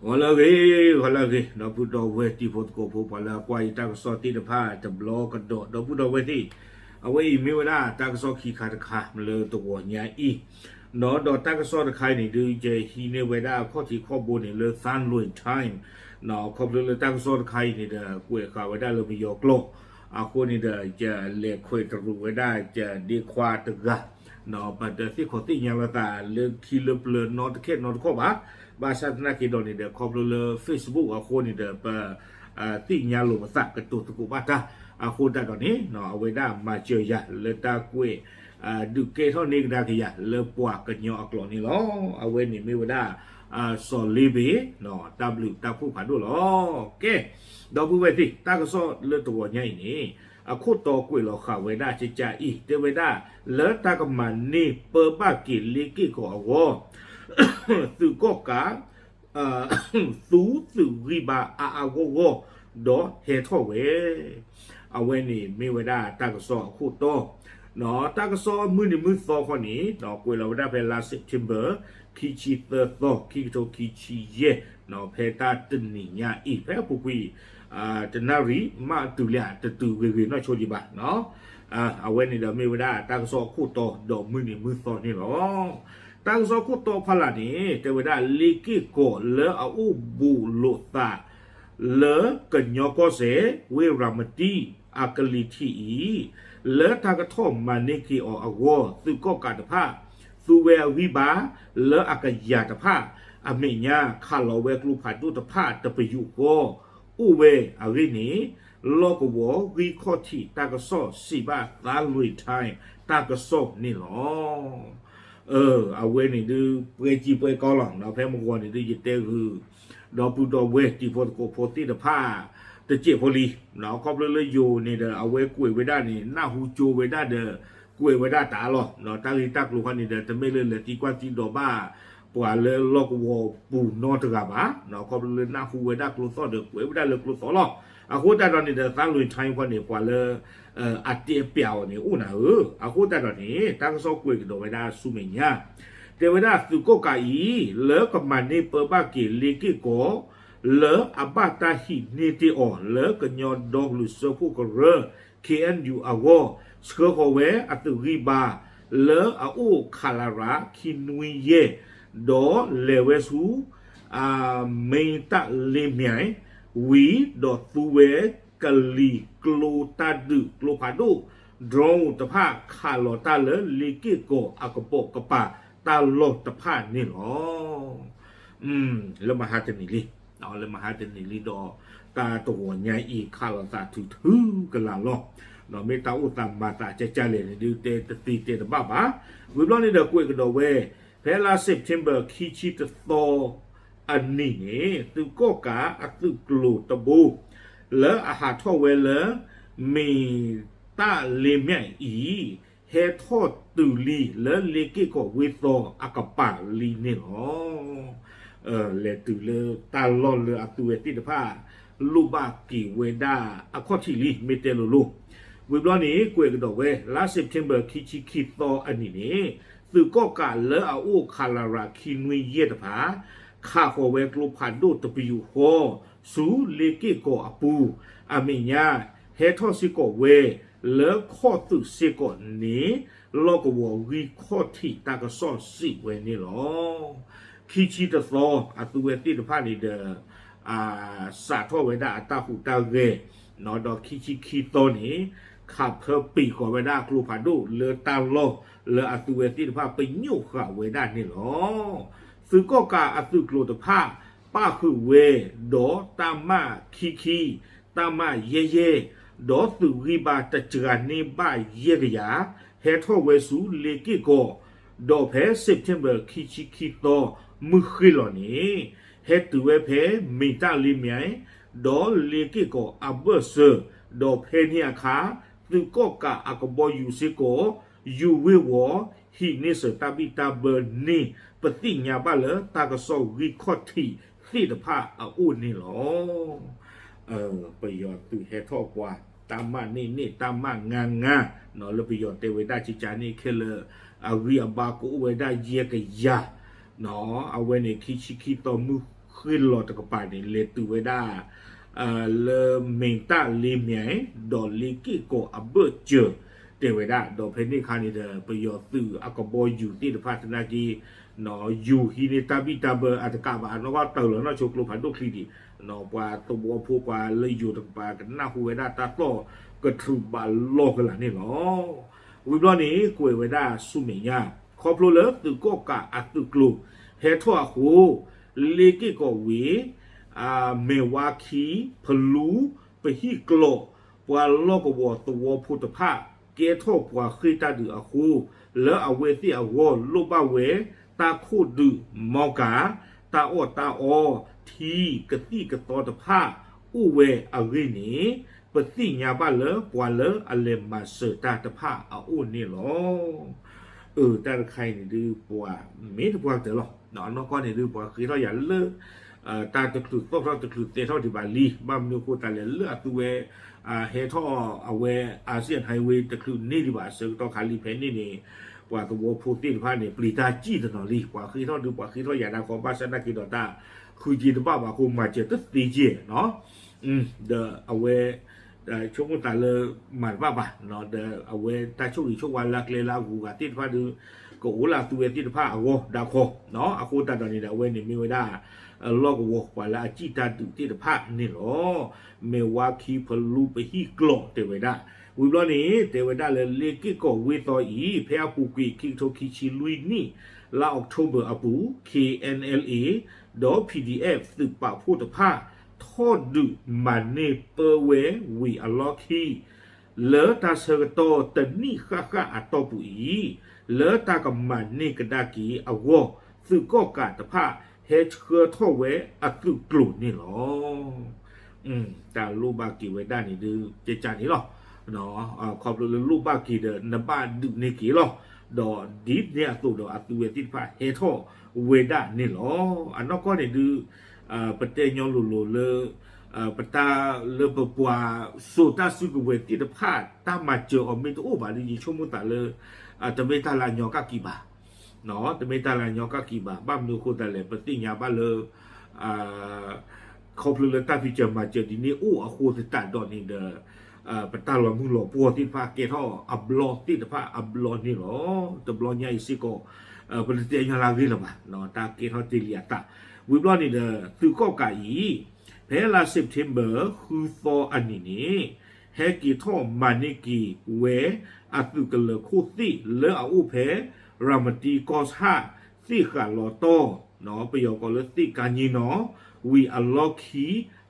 ဂီၤလၢအဂ့ၤ, ဂီၤလၢအဂ့ၤ, ဒီပုၢ်ဒီဝဲၢ်တံၤဖိသကိးဖိ ပှၤလၢအကွၢ်ယတၢ်ကစီၣ်သ့ၣ်တဖၣ်တဘျီကဒီး ဒီပုၢ်ဒီဝဲၢ်သ့ၣ်, အဝဲအံၤမ့ၢ်ဝဲဒၣ်တၢ်ကစီၣ်ခံခါတခါလၢတဂီၤညါအံၤ, ဒီးတၢ်ကစီၣ်တခါအံၤန့ၣ် ဒုးယဟံးန့ၢ်ဝဲဒၣ်အခီၣ်ထံးခီၣ်ဘိန့ၣ်လၢ သၣ်လွံၣ် time, ခီဖျိလၢတၢ်ကစီၣ်တခါအံၤန့ၣ်ဒီး ကွဲးဃာ်ဝဲဒၣ်လၢပယီၤကျိာ်အဃိန့ၣ်ဒီး ယလဲၤခွဲးတရံးဝဲဒၣ်ယဒ့ခွါတဂၤ ပတသ့ၣ်ခီၣ်သ့ၣ်ညါလိာ်သးလၢခံလၢပျၢၤနီတခဲနီတခီၣ်ဘၣ်. ဘၣ်ဆၣ်သနာ်က့ဒီးန့ၣ်ဒီး ခီဖျိလၢ Facebook အဃိန့ၣ်ဒီး ပသ့ၣ်ညါလိာ်ပသးကတိၤသကိးဘၣ်တၢ်, အဃိသတးဒီးန့ၣ် အဝဲဒၣ်မၤစၢၤယၤလၢတၢ်ကွဲး ဒုးကဲထီၣ်န့ၢ်ကဒါက့ၤယၤလၢပှၤကညီအကျိာ်န့ၣ်လီၤ. အဝဲန့ၣ်မ့ၢ်ဝဲဒၣ် စီၤလ့ဘ့ၣ် တၢ်ဘျုးတၢ်ဖှိၣ်ဖးဒိၣ်လီၤ. ကဲ, ဒီပုၢ်ဝဲၢ်သ့ၣ်, တၢ်ကစီၣ်လၢတဂီၤညါအံၤန့ၣ် အခိၣ်တီကွဲးလီၤဃာ်ဝဲဒၣ်ကကးအံၤ တဲဝဲဒၣ် လၢတၢ်ကမၤန့ၢ်ပၢဘၣ်က့ၤလ့က့ၢ်ကီၤအဂီၢ် သုးကီၣ်ကး သူသုးဂံၢ်ဘါအါအါဂီၢ်ဂီၢ် ဒီးဟဲထီၣ်ဝဲ. အဝဲန့ၣ်မ့ၢ်ဝဲဒၣ်တၢ်ကစီၣ်အခိၣ်တီ, တၢ်ကစီၣ်မုၢ်နံၤမုၢ်သီခီန့ၣ် ကွဲးလီၤဝဲဒၣ်ဖဲလါ September ခံဆံသၢသီ ခံကထိခံဆံယဲၢ် ဖဲတၢ်တနံၤညါအံၤ ဖဲအပူၤကွံာ် တနၣ်ရံၣ် မးတုၤလၢ တတုၤဂ့ၤဂ့ၤနီၢ်ဆိဒံးဘၣ် အဝဲန့ၣ်ဒီးမ့ၢ်ဝဲဒၣ်တၢ်ကစီၣ်အခိၣ်တီဒီးမုၢ်နံၤမုၢ်သီန့ၣ်လီၤ. တၢ်ကစီၣ်ခိၣ်တီဖီလာ်န့ၣ် တဲဝဲဒၣ်လ့က့ၢ်ကီၤလၢအအိၣ်ဘူးလိာ်သး လၢကညီကီၢ်စဲၣ် ဝ့ၢ်ရၤမတံ အကလံၤထံးအံၤ လၢတၢ်ကထီၣ်မၤန့ၢ်က့ၤအီၤအဂီၢ် သုးကီၣ်ကးတဖၣ် သူဝဲအဂံၢ်ဘါ လၢအကယၤတဖၣ် အမဲာ်ညါခးလီၤဝဲကျိဖးဒိၣ်တဖၣ်တပယူာ်ဃီ အိၣ်ဝဲအဂ့ၢ်န့ၣ် လီၢ်ကဝီၤဂံၢ်ခီၣ်ထံးတၢ်ကစီၣ်စံးဘၣ် သၣ်လွံၣ် time တၢ်ကစီၣ်န့ၣ်လီၤ. အဝဲန့ၣ်ဒုး ပှဲၤကံပှဲၤကီလီၤ ဖဲမုၢ်ဂီၤန့ၣ်ဒုး ယတဲဂုာ် ဒီပုၢ်ဒီဝဲၢ်တံၤဖိသကိးဖိသ့ၣ်တဖၣ် တစဲးဖိလံ, ခီဖျိလၢယိၤန့ၣ်ဒီး အဝဲကွဲးဝဲဒၣ်န့ၣ် နၢ်ဟူကၠိဝဲဒၣ်ဒီး ကွဲးဝဲဒၣ်တၢ်လီၤ. တၢ်ဂ့ၢ်တၢ်ကျိၤခီန့ၣ်ဒီး တမ့ၢ်လၢလဲၤသံကွၢ်သံဒိးဘၣ် ပှၤလၢလီၢ်ကဝီၤပူၤနီတဂၤဘၣ်. ခီဖျိလၢနၢ်ဟူဝဲဒၣ်ကျိသီၣ်ဒီး ကွဲးဝဲဒၣ်လၢကျိသီၣ်လီၤ. အဃိသတးဒီးန့ၣ်ဒီး သၣ်လွံၣ် time ခီန့ၣ် ပှၤလၢ အတဲပျးအီၤန့ၣ်အိၣ်နၤဧၢ. အဃိသတးဒီးန့ၣ် တၢ်ကစီၣ်ကွဲးကဒီးဝဲဒၣ်ဆူမဲာ်ညါ တဲဝဲဒၣ်သုးကီၣ်ကးအံၤ လၢကမၤန့ၢ်ပၢဘၣ်က့ၤလ့က့ၢ်ကီၤ လၢအဘၣ်တၢ်ဟံးန့ၢ်တ့ၢ်အီၤလၢကညီဒီကလုာ်စၢဖှိၣ်ကရၢ K N U အဂီၢ် ဆှၢဃီၤဝဲအသုးဂံၢ်ဘါ လၢအအိၣ် ခလရ ခံနွံယဲၢ် ဒီးလဲၤဝဲဆူ မ့ၢ်တၢ်လ့မၠဲၣ် ဝံၤဒီးသူဝဲ ကလံၤကျိတၢ်ဒုးကျိဖးဒိၣ် drone တဖၣ်ခးလီၤတၢ်လၢလ့က့ၢ်ကီၤအကပိာ်ကပၤတၢ်လီၢ်တဖၣ်န့ၣ်လီၤ. လၢမဟါတနံၤလံ, လၢမဟါတနံၤလံဒီး တၢ်တဂီၤညါအံၤခးလီၤသးထုးထုးကလာ်လီၤ. ဒီးမ့ၢ်တၢ်အိၣ်သးမၤသးကၢ်ကၢ်လဲၣ်န့ၣ်ဒုး တဲတသ့တဲတဘၣ်ဘၣ်. ဝံၤဘျီန့ၣ်ဒီးကွဲးကဒီးဝဲ ဖဲလါ September ခံဆံတသီ အနံၤန့ၣ် သုးကီၣ်ကးအသုးကျိၤတဘိ လၢအဟးထီၣ်ဝဲလၢ မ့ၢ်တၢ်လ့မၠဲၣ်အံၤ ဟဲထီၣ်တုၤလံလၢလ့က့ၢ်ကီၤဝ့ၢ်သီအကပၤလံန့ၣ်လီၤ. လဲၤတုၤလၢတၢ်လီၢ်လၢအသုဝဲသ့ၣ်တဖၣ် လိၣ်ဘၣ်က့ၤဝဲဒၣ်အခီၣ်ထံးလံ မ့ၢ်တဲလိၤလိၤ. ဝံၤဘျီန့ၣ် ကွဲးကဒီးဝဲ လါ September ခံဆံခံသီအနံၤန့ၣ် သုးကီၣ်ကးလၢအအိၣ် ခလရ ခံနွံယဲၢ်တဖၣ် ခးဃီၤဝဲကျိဖးဒိၣ်တပယူာ်ဃီ ဆူလ့က့ၢ်ကီၤအပူၤ အမဲာ်ညါ ဟဲထီၣ်စ့ၢ်ကီးဝဲ လၢခီၣ်သုးစ့ၢ်ကီးန့ၣ် လီၢ်ကဝီၤဂံၢ်ခီၣ်ထံးတၢ်ကစီၣ်စံးဝဲန့ၣ်လီၤ. ခံဆံတသီ အသုဝဲသ့ၣ်တဖၣ်န့ၣ်ဒီး စးထီၣ်ဝဲဒၣ်အတၢ်ဟူးတၢ်ဂဲၤ, ဒီးခံဆံခံသီန့ၣ် ခးဖၢပံာ်ဃီၤဝဲဒၣ်ကျိဖးဒိၣ်လၢတၢ်လီၢ်လၢအသုဝဲသ့ၣ်တဖၣ်ပညိၣ်ဃာ်ဝဲဒၣ်န့ၣ်လီၤ. သုးကီၣ်ကးအသုးကျိၤတဖၣ် ပၣ်ဃုာ်ဝဲ ဒီးတၢ်မၣ်ခံခံ, တၢ်မၣ်ယဲၢ်ယဲၢ်, ဒီးသုးဂံၢ်ဘါတစှၤန့ၢ်ဘၣ်ယဲၢ်ကယၤ ဟဲထီၣ်ဝဲဆူလ့က့ၢ်ကီၤ, ဒီးဖဲ September ခံဆံခံသီ မုၢ်ဃ့ၢ်လီၤန့ၣ် ဟဲတုၤဝဲဖဲမ့ၢ်တၢ်လ့မၠဲၣ် ဒီးလ့က့ၢ်ကီၤအဘၢၣ်စၢၤ, ဒီးဖဲန့ၣ်အခါ သုးကီၣ်ကးအကဘီယူၤစ့ၢ်ကီး ယူၤဝ့ၤဝီၤ ဟံးန့ၢ်စၢၤတၢ်ဘံၣ်တၢ်ဘၢန့ၣ် ပသ့ၣ်ညါဘၣ်လၢတၢ်ကစီၣ်ဂံၢ်ခီၣ်ထံးသ့ၣ်တဖၣ်အအိၣ်န့ၣ်လီၤ. ပယီၤသုးဟဲထီၣ်ပှၤ တၢ်မၣ်န့ၢ်န့ၢ် တၢ်မၣ်ငါငါ, လၢပယီၤတဲဝဲဒၣ်ကကန့ၣ်ခဲလၢာ် အဂံၢ်အဘါကအိၣ်ဝဲဒၣ်ယဲၢ်ကယၤ, အဝဲန့ၣ်ခံဆံခံသီမုၢ် ဃ့ၢ်လီၤတကပၤန့ၣ် လဲၤတုၤဝဲဒၣ် လၢမ့ၢ်တၢ်လ့မၠဲၣ် ဒီးလ့က့ၢ်ကီၤအဘၢၣ်စၢၤ တဲဝဲဒၣ် ဒီးဖဲန့ၣ်အခါန့ၣ်ဒီး ပယီၤသုးအကဘီယူၤသ့ၣ်တဖၣ်သနာ်က့ ယူၤဟံးန့ၢ်တၢ်ဘံၣ်တၢ်ဘၢအတကးဘၣ် အနီၢ်ကီၢ်တၢ်လီၤနီၢ်ဆိကျိဖးဒိၣ်ချံဒံး ပှၤသဝီဖိပှၤလၢယိၤတကပၤကနၢ်ဟူဝဲဒၣ်တၢ်သီၣ်ကတြူးဘၣ်လီၢ်ကလာ်န့ၣ်လီၤ. ဝံၤဘျီန့ၣ် ကွဲးဝဲဒၣ်ဆူမဲာ်ညါ ခီဖျိလၢသုးကီၣ်ကးအသုးကျိၤ ဟဲထီၣ်အဃိ လ့က့ၢ်ကီၤဝ့ၢ် မဲၢ်ဝါခံ ဖလူ ပဟံၣ်ကျိး ပှၤလီၢ်ကဝီၤသဝီဖိတဖၣ် ကဲထီၣ်ပှၤဃ့ၢ်တၢ်ဒုးအဃိ လၢအဝဲသ့ၣ်အဂီၢ်လိၣ်ဘၣ်ဝဲ တၢ်ခိၣ်ဒုး မီကၤ တၢ်အီၣ်တၢ်အီ ထံ ကသံၣ်ကသီတဖၣ် အိၣ်ဝဲအဂ့ၢ်န့ၣ် ပသ့ၣ်ညါဘၣ်လၢပှၤလၢအလဲၤမၤစၢၤတၢ်တဖၣ်အအိၣ်န့ၣ်လီၤ. အၢ တၢ်တခါအံၤန့ၣ်ဒုး ပှၤမ့ၢ်တပှၢ်ကတၢၢ်လီၤ. အနီၢ်ကီၢ်န့ၣ်ဒုး ပှၤဃ့ထီၣ်ယၤလၢ တၢ်တချုးသီၣ်ထီၣ်တချုးသဲထီၣ်ဒံးဘၣ်လံ. ဘၣ်မနုၤအဃိသတးလဲၣ် လၢအသုဝဲ ဟဲထီၣ်အဝဲ Asian Highway တချုးန့ၢ်ဒံးဘၣ်အဆၢကတီၢ်ခါလံ ဖဲန့ၣ်န့ၣ် ပှၤသဝီဖိသ့ၣ်တဖၣ်န့ၣ် ပျံၤတၢ်စံၣ်တနီၤလံ. ပှၤဃ့ထီၣ်ဒုး ပှၤဃ့ထီၣ်ယၤဒၣ်ဃီ ဘၣ်ဆၣ်သနာ်က့ဒီးတၢ်ဃုက့တဘၣ်ဘၣ်အဃိ မၤစၢၤတသ့က့နီၤ ဒီးအဝဲ ဆိကမိၣ်သးလၢ မၤတဘၣ်ဘၣ်, ဒီးအဝဲတၢ်ဆိၣ်ဂ့ၤဆိၣ်ဝါလၢအကျဲလၢအဂုၤအဂၤသ့ၣ်တဖၣ်ဒီး ကအိၣ်လၢအသုဝဲသ့ၣ်တဖၣ်အဂီၢ်ဒၣ်ခီ, အဃိသတးဒီးန့ၣ်ဒီး အဝဲန့ၣ်မ့ၢ်ဝဲဒၣ် လီၢ်ကဝီၤပှၤလၢအစံၣ်တၢ်ဒုးသ့ၣ်တဖၣ်န့ၣ်လီၤ. မဲၢ်ဝါခံ ဖလူ ပဟံၣ်ကျိး တဲဝဲဒၣ်, ဝံၤဘျီန့ၣ် တဲဝဲဒၣ်လၢလ့က့ၢ်ကီၤဝ့ၢ်သီအံၤ ဖဲအပူၤကွံာ် ခံကထိခံဆံလွံၢ်နံၣ် လါအီးကထိဘၢၣ်အပူၤ K N L A ဒီး P D F သုးပာ်ဖှိၣ်တဖၣ် ထီၣ်ဒုးမၤန့ၢ်ပၢဝဲဝ့ၢ်အလီၢ်ခံ လၢတၢ်ဆၢကတီၢ်တနံၣ်ဃၣ်ဃၣ်အတီၢ်ပူၤအံၤ, လၢတၢ်ကမၤန့ၢ်ကဒါက့ၤအဂီၢ် သုးကီၣ်ကးတဖၣ် ဟဲဆှၢထီၣ်ဝဲအသုးကျိၤန့ၣ်လီၤ. တၢ်လိၣ်ဘၣ်က့ၤဝဲဒၣ်န့ၣ်ဒုး ကကန့ၣ်လီၤ. ခီဖျိလၢလိၣ်ဘၣ်က့ၤဒီး နဘၣ်ဒုးန့ၢ်က့ၤလီၤ. ဒီးဒ်န့ၣ်အသိးဒီး အသုဝဲသ့ၣ်တဖၣ်ဟဲထီၣ်ဝဲဒၣ်န့ၣ်လီၤ. အနီၢ်ကီၢ်န့ၣ်ဒုး ပတဲညီလိၤလိၤလၢ ပတၢ်လၢပပှၤစိာ်တၢ်စုကဝဲၤသ့ၣ်တဖၣ် တၢ်မၤစၢၤအီၤမ့ၢ်တအိၣ်ဘၣ်ဒီး ယဆိကမိၣ်သးလၢ တမ့ၢ်တၢ်လၢအညီကၣ်က့ၤဘၣ်, တမ့ၢ်တၢ်လၢအညီကၣ်က့ၤဘၣ်. ဘၣ်မနုၤအဃိသတးလဲၣ် ပသ့ၣ်ညါဘၣ်လၢ ခီဖျိလၢတၢ်ဖံးစၢၤမၤစၢၤဒ်န့ၣ်အိၣ်အဃိသတးဒီးန့ၣ်ဒီး ပတၢ်လီၤမုၢ်လီၤပှီၢ်သ့ၣ်တဖၣ်ကဲထီၣ်အဘျီသ့ၣ်တဖၣ်အဘျီန့ၣ်လီၤ. တဘျီညါအံၤစ့ၢ်ကီး ပတတဲညီလၢအဂ့ၢ်လၢၤဘၣ်, တၢ်ကဲထီၣ်တ့ၢ်လံအသး. ဝံၤဘျီန့ၣ်ဒီး သုးကီၣ်ကးအံၤ ဖဲလါ September ဃုသီအနံၤန့ၣ် ဟဲက့ၤထီၣ်မၤန့ၢ်က့ၤဝဲ အသုးကလၢၤခိၣ်သ့ၣ်လၢအအိၣ်ဖဲ ရၤမတံကီၢ်ဆၣ် သ့ၣ်ဃးလီၤတီၢ် ပယီၤကိးလၢသ့ၣ်ကါည့နီၤ ဝံၤအလီၢ်ခံ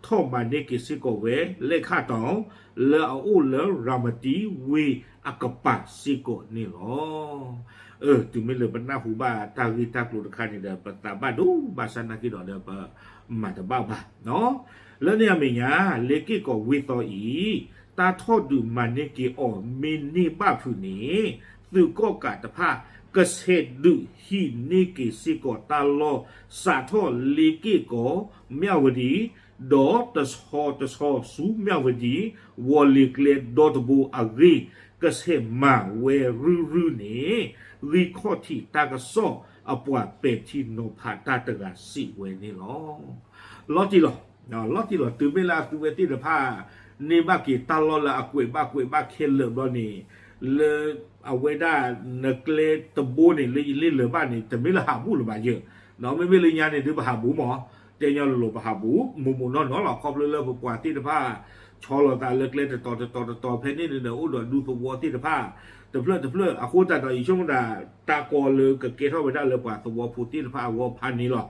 ထီၣ်မၤန့ၢ်က့ၤစ့ၢ်ကီးဝဲ လဲၣ်ခၣ်တီၤ လၢအအိၣ်လၢရၤမတံဝ့ၢ်အကပၤစ့ၢ်ကီးန့ၣ်လီၤ. အၢ တုၤမ့ၢ်လၢပနၢ်ဟူဘၣ်တၢ်ဂ့ၢ်တၢ်ကျိၤတခါန့ၣ်ဒီး ပသးဘၣ်ဒိဘၣ်ဆၣ်နာ်က့ဒီးဒီး ပမၤတဘၣ်ဘၣ်နီၤ. လၢန့ၣ်အမဲာ်ညါ လ့က့ၢ်ကီၤဝ့ၢ်သီအံၤ တၢ်ထီၣ်ဒုးမၤန့ၢ်က့ၤအီၤမ့ၢ်န့ၢ်ဘၣ်ဖုးန့ၣ် သုးကီၣ်ကးတဖၣ် ကဆဲးဒုးဟံးန့ၢ်က့ၤစ့ၢ်ကီးတၢ်လီၢ် စးထီၣ်လ့က့ၢ်ကီၤ မၠၣ်ဝတံၤ ဒီးတဆီတဆီဆူမၠၣ်ဝတံၤ ဝီၤလ့ၤကျဲဒီတဘိအဂ့ၢ် ကဆဲးမၤဝဲရုၢ်ရုၢ်န့ၣ် ဂံၢ်ခီၣ်ထံးတၢ်ကစီၣ်အပှၤပဲာ်ထံနီၤဖးတၢ်တဂၤစံးဝဲန့ၣ်လီၤ. လီၤတံၢ်လီၤ, လီၤတံၢ်လီၤ တုၤမ့ၢ်လၢအသုဝဲသ့ၣ်တဖၣ် န့ၢ်ဘၣ်က့ၤတၢ်လီၢ်လၢအကွဲးဘၣ်ကွဲးဘၣ်ခဲလၢာ်ဘျီန့ၣ် လၢအဝဲဒၣ်နကျဲတဘိန့ၣ် လၢယလ့ၢ်လၢၤဘၣ်န့ၣ် တမ့ၢ်လၢဟးဘူၣ်လၢၤဘၣ်ယၢ်, မ့မ့ၢ်လၢညါန့ၣ်ဒုးပဟးဘူၣ်မး, တဲညီလိၤလိၤပဟးဘူၣ် မိၢ်မိၢ်နီၢ်နီၢ်လီၤ. ခီဖျိလၢပပှၤသ့ၣ်တဖၣ် ဆီလီၤသးလၢကျဲတတီၤတတီၤတတီၤ ဖဲန့ၣ်န့ၣ်ဒီး အိၣ်ဒီးဒူသဝီသ့ၣ်တဖၣ် တဖျၢၣ်တဖျၢၣ် အဃိသတးဒီး ယဆိကမိၣ်ဒၣ် တၢ်ကီလၢကကဲထီၣ်ဝဲဒၣ်လၢပှၤသဝီဖိသ့ၣ်တဖၣ်အဂီၢ်ဖးန့ၣ်လီၤ.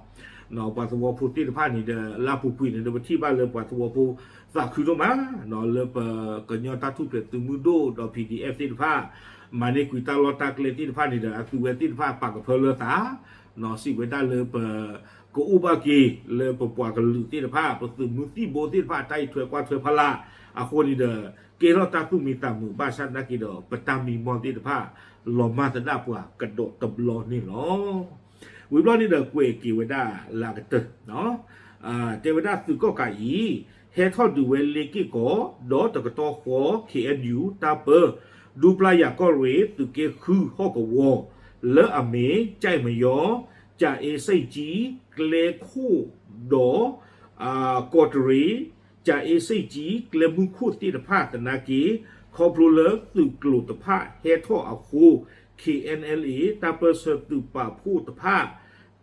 ပှၤသဝီဖိသ့ၣ်တဖၣ်န့ၣ်ဒီး လၢအပူၤကွံာ်န့ၣ်ဒီး ပထံၣ်ဘၣ်လၢပှၤသဝီဖိသးခုဒိၣ်မး လၢပကညီတၢ်ထူၣ်ဖျဲးသုးမုၢ်ဒိၣ်ဒီး P D F သ့ၣ်တဖၣ် မၤန့ၢ်ကွံာ်တၢ်လီၢ်တၢ်ကျဲသ့ၣ်တဖၣ်န့ၣ်ဒီး အသုဝဲသ့ၣ်တဖၣ်ပာ်ကဖၢလၢသး စံးဝဲဒၣ်လၢပ ကအိၣ်ဘၣ်က့ၤလၢပပှၤကလုာ်သ့ၣ်တဖၣ် ပသုးမုၢ်သံၣ်ဘိသ့ၣ်တဖၣ် တၢ်အံးထွဲကွၢ်ထွဲဖီလာ် အဃိန့ၣ်ဒီး ကဲထီၣ်တၢ်သူၣ်မံသးမုာ်ဘၣ်ဆၣ်သနာ်က့ဒီး ပတၢ်မံမီၢ်သ့ၣ်တဖၣ် လီၤမၢ်သဒၣ်ပှၤကဒီးတဘျီန့ၣ်လီၤ. ဝံၤဘျီန့ၣ်ဒီးကွဲးက့ၤဝဲဒၣ်လၢအကတၢၢ် တဲဝဲဒၣ်သုးကီၣ်ကးအံၤ ဟဲထီၣ်ဒုးဝဲလ့က့ၢ်ကီၤ ဒီးတကတီၢ်ဃီ K N U တၢ်ပၢ ဒူပျၢ်ယၤကီၢ်ရ့ၣ် သုးက့ဃုဟီၣ်ကဝီၤ လၢအမ့ၢ် ကၠဲၣ်မယီ ကၠၤအ့စ့ၣ်ကၠံ ကျဲခိၣ်ဒီး ကီးတရံး ကၠၤအ့စ့ၣ်ကၠံ ကျဲမုၢ်ခိၣ်သ့ၣ်တဖၣ်သနာ်က့ ခီဖျိလၢသုးကျိၤတဖၣ်ဟဲထီၣ်အဃိ K N L A တၢ်ပၢၢ်ဆၢသုးပာ်ဖှိၣ်တဖၣ်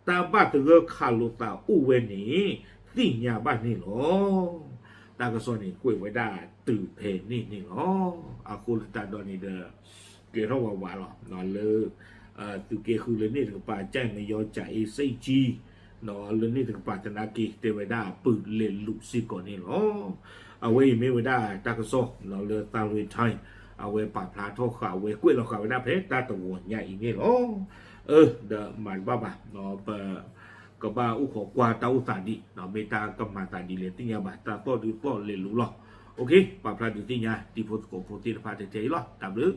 တၢ်ဘၣ်သဂၢၢ်ခးလိာ်သးအိၣ်ဝဲန့ၣ် သ့ၣ်ညါဘၣ်န့ၣ်လီၤ. တၢ်ကစီၣ်န့ၣ် ကွဲးဝဲဒၣ်တုၤဖဲန့ၣ်န့ၣ်လီၤ. အဃိသတးဒီးန့ၣ်ဒီး ကဲထီၣ်ဝးဝးလီၤ လၢ သုးက့ဃုလၢန့ၣ်တကပၤ ကၠဲၣ်မယီကၠၤအ့စ့ၣ်ကၠံ လၢန့ၣ်တကပၤသနာ်က့ တဲဝဲဒၣ်ပုၢ်လဲၤလူၤစ့ၢ်ကီးန့ၣ်လီၤ. အဝဲအံၤမ့ၢ်ဝဲဒၣ်တၢ်ကစီၣ်လၢသးလွဲထါ အဝဲပာ်ဖျါထီၣ်ဃာ်ဝဲကွဲးလီၤဃာ်ဝဲဒၣ်ဖဲတၢ်တဂီၤညါအံၤန့ၣ်လီၤ. အၢ ဒီးမၤတဘၣ်ဘၣ် ပ ကဘၣ်အိၣ်ခိးကွၢ်တၢ်အိၣ်သးဒ် မ့ၢ်တၢ်ကမၤသးဒ်လဲၣ်သ့ၣ်ညါဘၣ် တၢ်သီၣ်ဒုးသီၣ်လဲၤလူၤလီၤ. ပာ်ဖျါဒုးသ့ၣ်ညါတံၤဖိသကိးဖိသ့ၣ်တဖၣ်ထဲထဲအံၤလီၤ. တၢ်ဘျုး